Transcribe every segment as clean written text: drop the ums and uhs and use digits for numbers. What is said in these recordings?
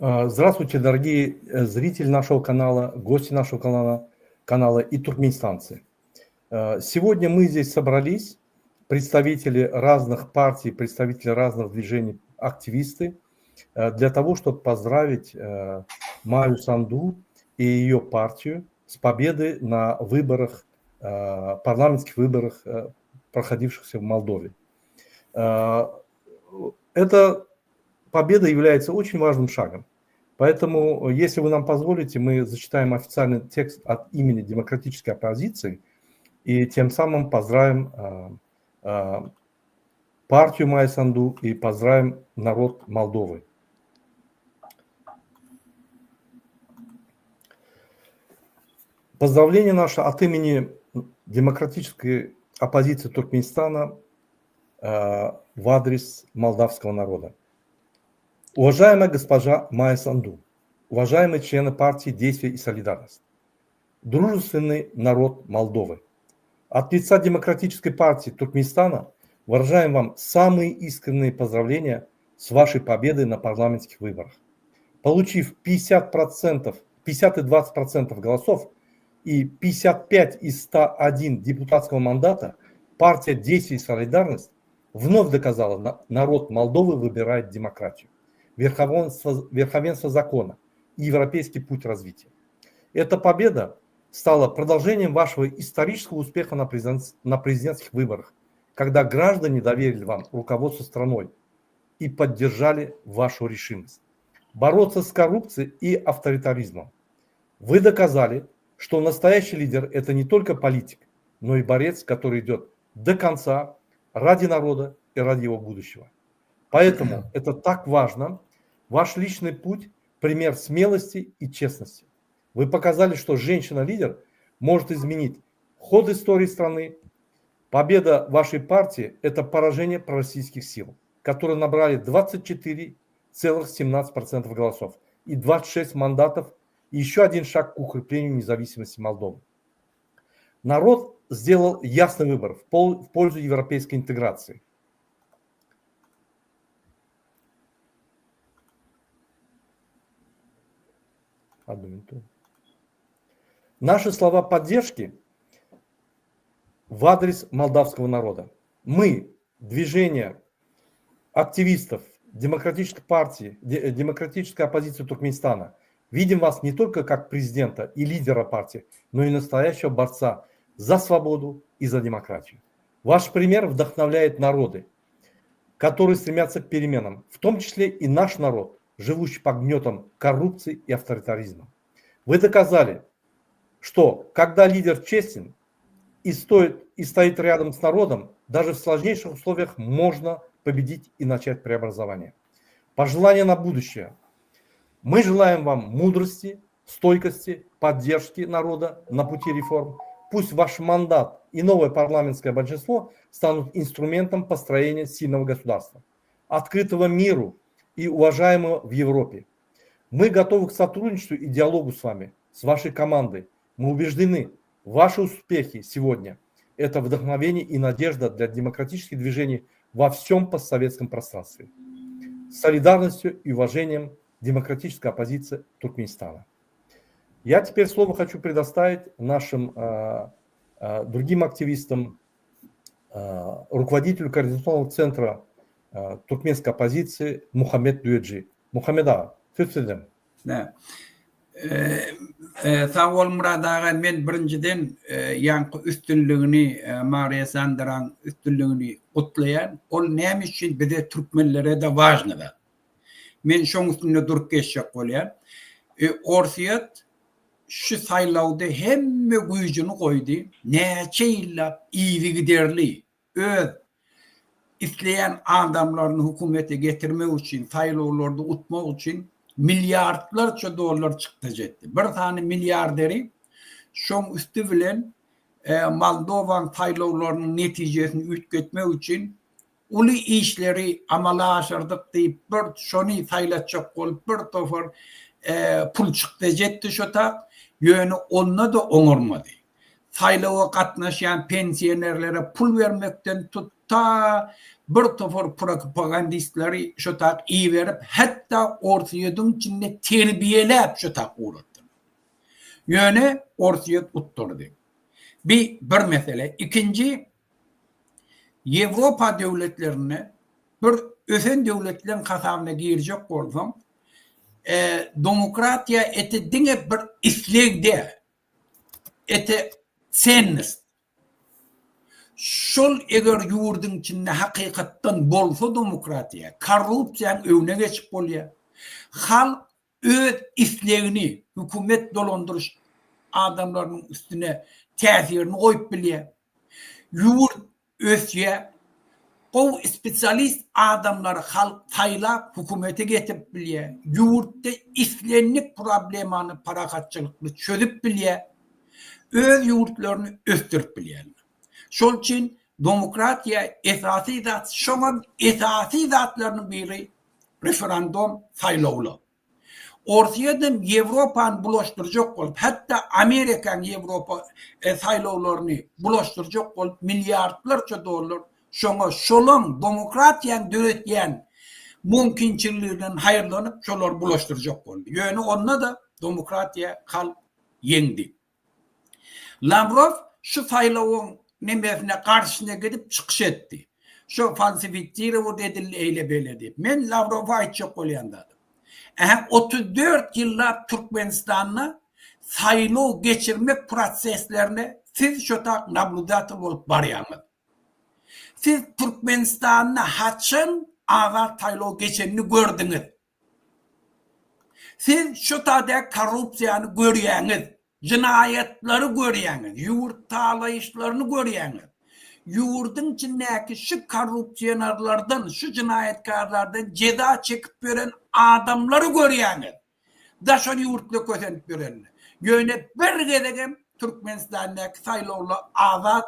Здравствуйте, дорогие э, зрители нашего канала, гости нашего канала, канала и туркменистанцы. Э, сегодня мы здесь собрались, представители разных партий, представители разных движений, активисты, э, для того, чтобы поздравить Майю Санду и ее партию с победой на выборах, парламентских выборах, проходившихся в Молдове. Эта победа является очень важным шагом. Поэтому, если вы нам позволите, мы зачитаем официальный текст от имени демократической оппозиции и тем самым поздравим э, э, партию Майя Санду и поздравим народ Молдовы. Поздравление наше от имени демократической оппозиции Туркменистана э, в адрес молдавского народа. Уважаемая госпожа Майя Санду, уважаемые члены партии «Действие и солидарность», дружественный народ Молдовы, от лица Демократической партии Туркменистана выражаем вам самые искренние поздравления с вашей победой на парламентских выборах. Получив 50%, 50 и 20% голосов и 55 из 101 депутатского мандата, партия «Действие и солидарность» вновь доказала, народ Молдовы выбирает демократию, верховенство, верховенство закона и европейский путь развития. Эта победа стала продолжением вашего исторического успеха на, президент, на президентских выборах, когда граждане доверили вам руководство страной и поддержали вашу решимость бороться с коррупцией и авторитаризмом. Вы доказали, что настоящий лидер – это не только политик, но и борец, который идет до конца ради народа и ради его будущего. Поэтому это так важно. Ваш личный путь – пример смелости и честности. Вы показали, что женщина-лидер может изменить ход истории страны. Победа вашей партии – это поражение пророссийских сил, которые набрали 24,17% голосов и 26 мандатов, и еще один шаг к укреплению независимости Молдовы. Народ сделал ясный выбор в пользу европейской интеграции. Одну минуту. Наши слова поддержки в адрес молдавского народа. Мы, движение активистов Демократической партии, демократической оппозиции Туркменистана, видим вас не только как президента и лидера партии, но и настоящего борца за свободу и за демократию. Ваш пример вдохновляет народы, которые стремятся к переменам, в том числе и наш народ, живущий под гнетом коррупции и авторитаризма. Вы доказали, что когда лидер честен и, стоит, и стоит рядом с народом, даже в сложнейших условиях можно победить и начать преобразование. Пожелания на будущее. Мы желаем вам мудрости, стойкости, поддержки народа на пути реформ. Пусть ваш мандат и новое парламентское большинство станут инструментом построения сильного государства, открытого миру и уважаемого в Европе. Мы готовы к сотрудничеству и диалогу с вами, с вашей командой. Мы убеждены, ваши успехи сегодня – это вдохновение и надежда для демократических движений во всем постсоветском пространстве. С солидарностью и уважением демократическая оппозиция Туркменистана. Я теперь слово хочу предоставить нашим э, э, другим активистам, э, руководителю координационного центра э, туркменской оппозиции Мухаммед Дуэджи. Muhammet aga, söz sizden. Da. Sag bol Myrat aga, men birinjiden ýaňky üstünligini Mariýa Sandraň üstünligini gutlaýan. Ol näme üçin bize türkmenlere-de wažny zat. Men şoň üstünde durup geçjek bolýan. Orsýet şu saýlawda hemme güýjüni goýdy, näçe ýyllap yzygiderli öz isleýän adamlaryny hökümete getirmek üçin, saýlawlarda utmak üçin milliardlarça dollar çykdajy etdi. Bir sany milliarderi şoň üsti bilen Moldowaň saýlawlarynyň netijesini üýtgetmek üçin uly işleri amala aşyrdyk diýip bir şony saýlatjak bolup bir topar pul çykdajy etdi şo tak, ýöne onda-da oňarmady. Saýlawa gatnaşýan pensionerlere pul bermekden tut. Ta bir topar propagandistleri şo tak iberip, hatda Orsýetiň içinde terbiýeläp şo tak ugratdylar. Ýöne Orsýet utdurdy. Bi bir mesele. Ikinji, Ýewropa döwletlerinde bir ösen döwletleň hasabyna girjek bolsaň, demokratiýa eti diňe bir isleg däl, eti sennost. Şol eger ýurduň içinde hakykatdan bolsa demokratiýa, korrupsiýaň öňüne geçip bolýar. Halk öz islegini hökümet dolandyryş adamlarynyň üstüne täsirini goýup bilýär. Ýurt ösýär. Gowy spesialist adamlary halk saýlap hökümete getirip bilýär. Ýurtda islendik problemany parahatçylykly çözüp bilýär. Öz ýurtlaryny ösdürip bilýärler. Şol üçin demokratiýa esasy zat, şoňam esasy zatlarynyň biri referendum, saýlawlar. Orsýedem Ýewropany bulaşdyrjak bolup, hatda Amerikanyň Ýewropa saýlawlaryny bulaşdyrjak bolup milliardlarça dollar şoňa şolaň demokratiýany döretýän mümkinçiliginden haýyrlanyp şolary bulaşdyrjak boldy. Ýöne onda-da demokratiýa halk ýeňdi. Lawrow şu saýlawyň nemesine garşyna gidip çykyş etdi. Şo falsifitsirowat edildi eýle-beýle diýip. Men Lawrowa aýtjak bolýan zadym. Ähä 34 ýyllap Türkmenistanda saýlaw geçirmek proseslerine siz şo tak nabludatel bolup barýaňyz. Siz Türkmenistanda haçan azat saýlaw geçenini gördüňiz? Siz şu tada korrupsiýany görýäňiz, jenaýatlary görýäňiz, ýurt talaýyşlaryny görýäňiz. Ýurduň içindäki şu korrupsionerlerden, şu jenaýatkarlardan jeza çekip ýören adamlary görýäňiz. Daşary ýurtda kösenip ýörenini. Ýöne bir gezegem Türkmenistandaky saýlawlar azat,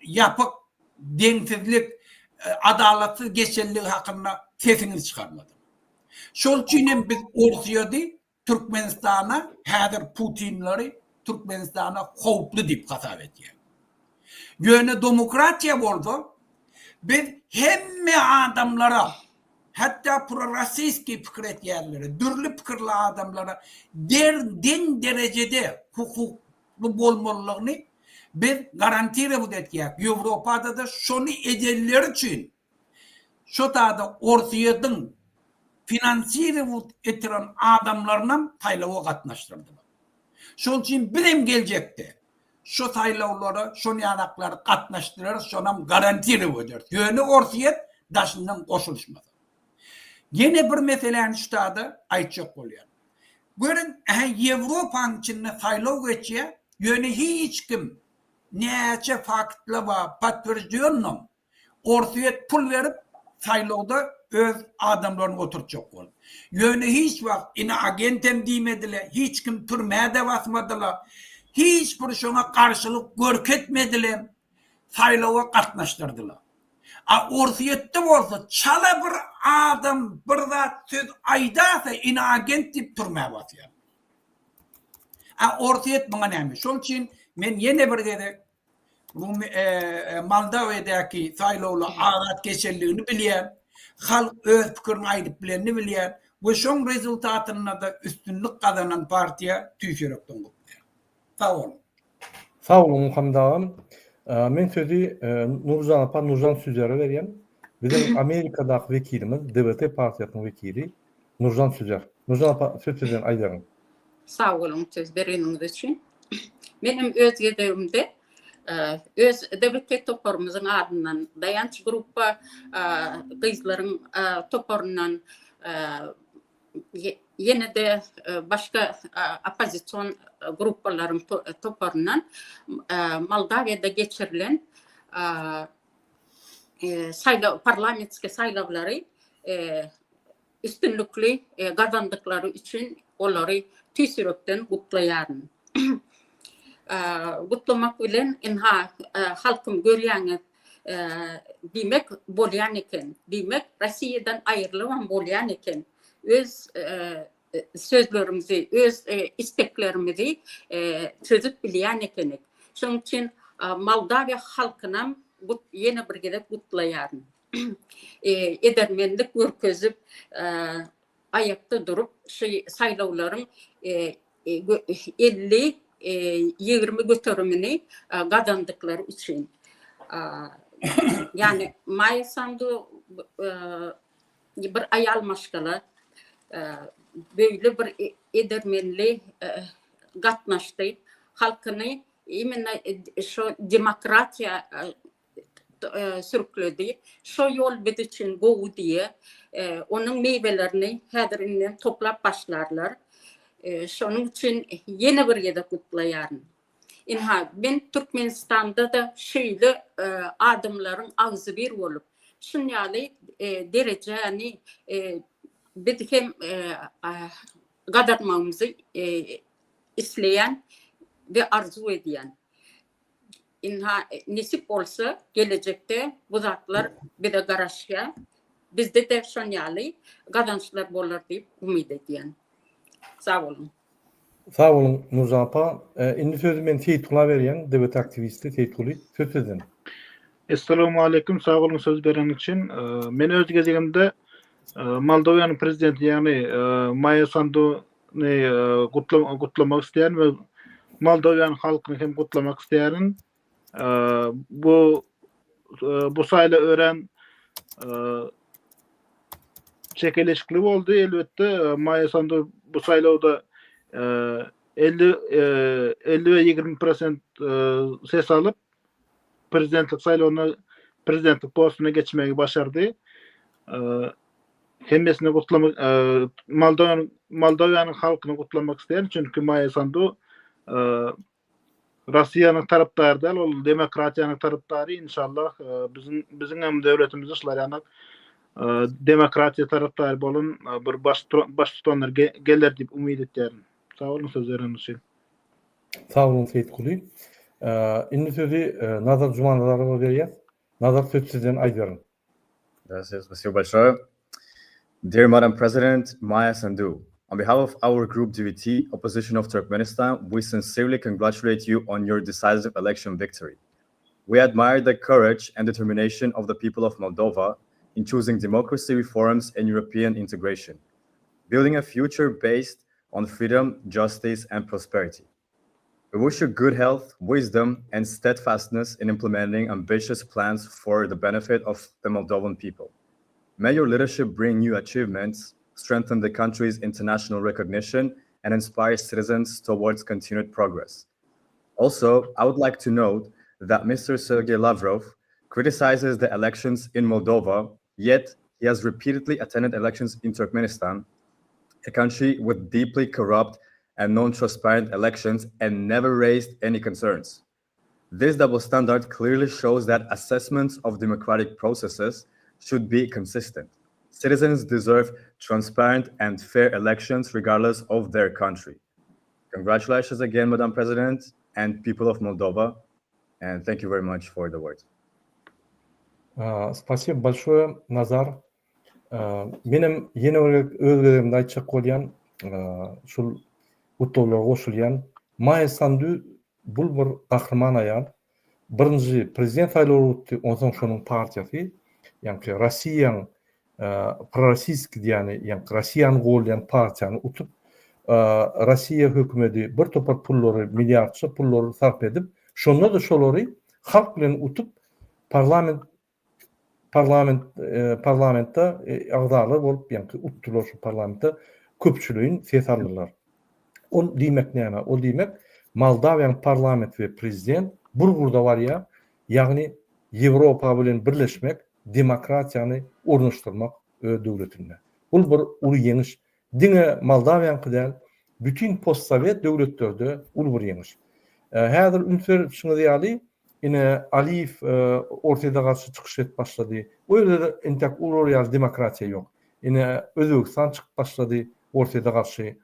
ýapyk, deňsizlik, adalatsyz geçenligi hakynda sesiňizi çykarmadyňyz. Şol üçin hem biz Orsýeti Türkmenistana häzir Putinleri Türkmenistana howply diýip hasap edýäris. Ýöne demokratiýa bolsa biz hemme adamlara hatda prorossiýskiý pikir etýänlere, dürli pikirli adamlara der deň derejede hukuk bu bolmalylygyny biz garantirowat etýäk. Ýewropada-da şony edenleri üçin şo tada Orsýetiň finansirowat etiren adamlarynam saýlawa gatnaşdyrdylar. Şonuň üçin bizem geljekde şo saýlawlara şon ýanaklary gatnaşdyrarys, şonam garantirowat ederis. Ýöne Orsýet daşyndan goşulyşmasa. Ýene bir meseläni şu tada aýtjak bolýan. Görüň, ähä Ýewropanyň içinde saýlaw geçýär, ýöne hiç kim näçe faktlar bar, podtwержденnom, Orsýet pul berip saýlawda öz adamlaryny oturtjak boldy. Ýöne hiç wagt inoagentem diýmediler, hiç kim türmä-de basmadylar, hiç bir şoňa garşylyk görkezmediler, saýlawa gatnaşdyrdylar. A Orsýetde bolsa çala bir adam bir zat söz aýdarsa inoagent diýip türmä basýarlar. A Orsýet muňa näme? Şol üçin men ýene bir gezek Moldawiýadaky saýlawlar azat geçenligini bilýän, halk öz pikirini aýdyp bilenini bilýän we şoň rezultatynda-da üstünlik gazanan partiýa tüýs ýürekden gutlaýan. Sag boluň. Sag boluň Muhammet agam. Men sözi Nurjan apa Nurjan Süzere berýän. Biziň Amerikadaky wekilimiz DWT partiýasynyň wekili Nurjan Süzer. Nurjan apa söz sizden aýdaryň. Sag boluň söz bereniňiz üçin. Men hem öz gezegimde öz DWT toparymyzyň adyndan Daýanç gruppa gyzlaryň toparyndan ýene-de başga oppozision gruppalaryň toparyndan Moldawiýada geçirilen saýlaw parlamentski saýlawlary üstünlikli gazandyklary üçin olary tüýs ýürekden gutlaýaryn. Gutlamak bilen ynha halkym görýäňiz diýmek bolýan eken. Diýmek Rossiýadan aýrylybam bolýan eken. Öz sözlerimizi, öz isteklerimizi çözüp bilýän ekenik. Şonuň üçin Moldawiýa halkynam. ýene bir gezek gutlaýaryn. Edermenlik görkezip, aýakda durup şu saýlawlaryň 50 20 göterimini gazandyklary üçin. Ýagny Maýa Sandu bir aýal maşgala beýle bir edermenli gatnaşdy. Halkyny imенно şo demokratiýa sürükledi. Şo ýol biz üçin gowy diýe, onuň miwelerini häzir indi toplap başlarlar. Şonuň üçin ýene bir gezek gutlaýaryn. Ynha, men Türkmenistanda-da şeýle adamlaryň agzybir bolup, şun ýaly derejäni biz hem gazanmagymyzy isleýän we arzuw edýän. Ynha, nesip bolsa, gelejekde bu zatlar bize garaşýar. Bizde-de şon ýaly gazançlar bolar diýip umyt edýän. Sag boluň. Sag boluň Nurjan apa. Indi sözi men Seýitgula berýän, DBT aktiwisti Seýitguly, söz sizden. Essalamualeýkum, sag boluň söz bereniň üçin. Men öz gezegimde Moldowiýanyň prezidenti, ýagny Maýa Sanduny gutlamak isleýärin we Moldowiýanyň halkyny hem gutlamak isleýärin. Bu bu saýlaw örän çekeleşikli boldy. Elbetde, Maýa Sandu bu saýlawda 50 50 we 20 prosent ses alyp, prezidentlik saýlawyna prezidentlik postuna geçmegi başardy. Hemmesini gutlamak Moldowiýanyň Moldowiýanyň halkyny gutlamak isleýärin, çünki Maýa Sandu Russiýanyň tarapdary däl, ol demokratiýanyň tarapdary. Inşallah biziň biziň hem döwletimizde şular ýaly demokratiýa tarapdary bolan bir baş baştutanlar geler diýip umyt etýärin. Sag boluň söz bereniňiz üçin. Sag boluň Seýitguly. Indi sözi Nazar Jumanazarowa berýäs. Nazar söz sizden aýdyberiň. Спасибо большое. Dear Madam President Maya Sandu, on behalf of our group DVT, opposition of Turkmenistan, we sincerely congratulate you on your decisive election victory. We admire the courage and determination of the people of Moldova in choosing democracy reforms and European integration, building a future based on freedom, justice, and prosperity. We wish you good health, wisdom, and steadfastness in implementing ambitious plans for the benefit of the Moldovan people. May your leadership bring new achievements, strengthen the country's international recognition, and inspire citizens towards continued progress. Also, I would like to note that Mr. Sergei Lavrov criticizes the elections in Moldova, yet he has repeatedly attended elections in Turkmenistan, a country with deeply corrupt and non-transparent elections and never raised any concerns. This double standard clearly shows that assessments of democratic processes should be consistent. Citizens deserve transparent and fair elections regardless of their country. Congratulations again, Madam President and people of Moldova, and thank you very much for the words. Spasibo большое, Nazar. Menem ýene bir gezek öz gezegimde aýtjak bolýan, şul gutlaglara goşulýan. Maýa Sandu bul bir gahryman aýal. Birinji prezident saýlawlary utdy, onsoň şonuň partiýasy, ýaňky Rossiýaň prorossiýskiý diýýäni, ýaňky Rossiýany goldaýan partiýany utup, Rossiýa hökümedi bir topar pullary, milliardça pullary sarp edip, şonda-da şolary halk bilen utup, parlament Parlament parlamentde agzalar bolup ýaňky utdular şu parlamentde köpçüligiň ses aldylar. Ol diýmek näme? Ol diýmek Moldawiýanyň parlament we prezident bir ugurda barýar, ýagny Ýewropa bilen birleşmek, demokratiýany ornaşdyrmak öz döwletinde. Bul bir uly ýeňiş. Diňe Moldawiýanyňky däl, bütin postsowet döwletlerde uly bir ýeňiş. Häzir üns berişiňiz ýaly, ine Aliýew Orsýete garşy çykyş edip başlady. O ýerde-de entek olar ýaly demokratiýa ýok. Ine Özbegistan çykyp başlady Orsýete garşy.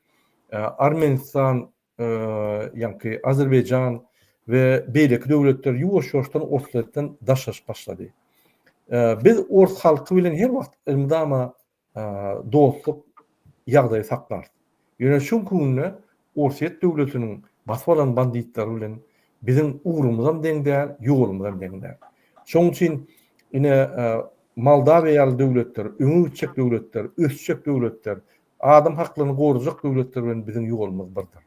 Armenistan, ýaňky Azerbaýjan we beýleki döwletler ýuwaş-ýuwaşdan Orsýetden daşlaşyp başlady. Biz ors halky bilen her wagt elmydama dostluk ýagdaýy saklarys. Ýöne şu günki günde Orsýet döwletiniň basyp alan banditleri bilen biziň ugrumyzam deň däl, ýolumyzam deň däl. Şonuň üçin ine Moldawiýa ýaly döwletler, öňe gitjek döwletler, ösjek döwletler, adam haklaryny gorajak döwletler bilen biziň ýolumyz birdir.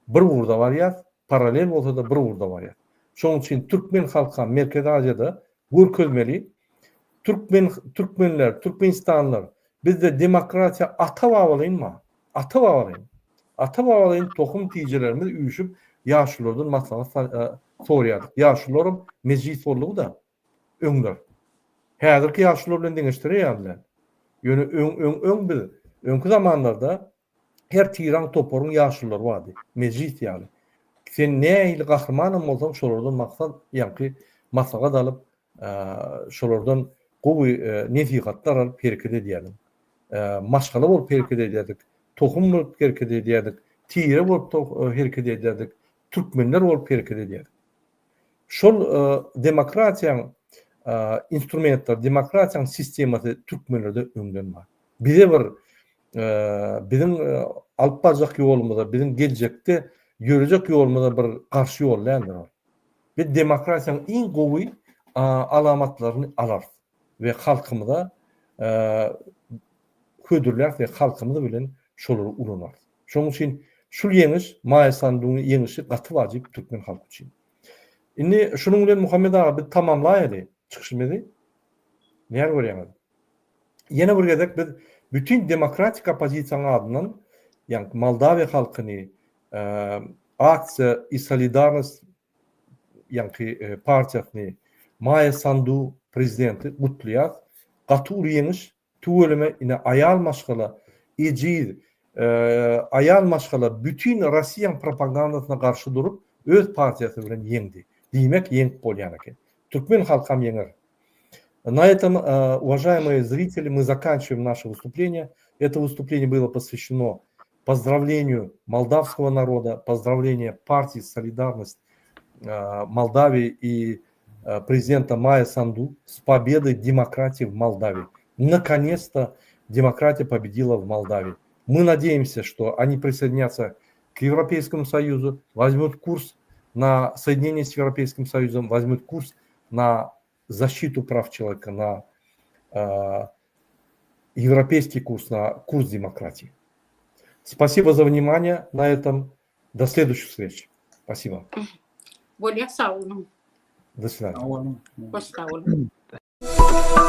Bir ugurda barýas, parallel bolsa-da bir ugurda barýas. Şonuň üçin türkmen halkam Merkezi Aziýada görkezmeli, türkmen türkmenler, türkmenistanlylar bizde demokratiýa ata-babalaýyn bar. Ata-babalaýyn. Ata-babalaýyn tohum tijelerimiz üýşüp ýaşululardan maslahat soraýardyk. Ýaşulularam mejlis boldugy-da öňler. Häzirki ýaşulular bilen deňeşdirer ýaly däl. Ýöne öň öň öň biz öňki zamanlarda her tiraň toparyň ýaşululary bardy. Mejlis ýaly. Sen nähili gahrymanam bolsaň şolardan maksat ýaňky maslahat alyp şolardan gowy nesihatlar alyp hereket edýärdiň. Maşgala bolup hereket edýärdik, tohum bolup hereket edýärdik, tire bolup hereket edýärdik, türkmenler bolup hereket edýärdik. Şol demokratiýaň instrumentleri, demokratiýaň sistemasy türkmenlerde öňden bar. Bize bir biziň alyp barjak ýolumyza, biziň geljekde ýörejek ýolumyza bir garşy ýol däldir ol. Biz demokratiýanyň iň gowy alamatlaryny alarys we halkymyza hödürläris we halkymyz bilen şolary ulanarys. Şonuň üçin şul ýeňiş, Maýa Sanduň ýeňişi gaty wajyp türkmen halky üçin. Indi şunuň bilen Muhammet aga biz tamamlaýaly çykyşymyzy. Näme görýäňiz? Ýene bir gezek biz bütin demokratik oppozisiýanyň adyndan, ýagny Moldawiýa halkyny, Aksiýa i solidarnost ýaňky partiýasyny, Maýa Sandu prezidenti gutlaýas. Gaty uly ýeňiş. Tüweleme ine aýal maşgala ejiz aýal maşgala bütin Rossiýaň propagandasyna garşy durup öz partiýasy bilen ýeňdi. Diýmek ýeňip bolýan eken. Türkmen halkam ýeňer. На этом, уважаемые зрители, мы заканчиваем наше выступление. Это выступление было посвящено поздравлению молдавского народа, поздравление партии «Солидарность» Молдавии и президента Майя Санду с победой демократии в Молдавии. Наконец-то демократия победила в Молдавии. Мы надеемся, что они присоединятся к Европейскому Союзу, возьмут курс на соединение с Европейским Союзом, возьмут курс на защиту прав человека, на э, европейский курс, на курс демократии. Спасибо за внимание на этом. До следующих встреч. Спасибо. Bolýar sag boluň. До свидания. Sag boluň. Hoş sag boluň.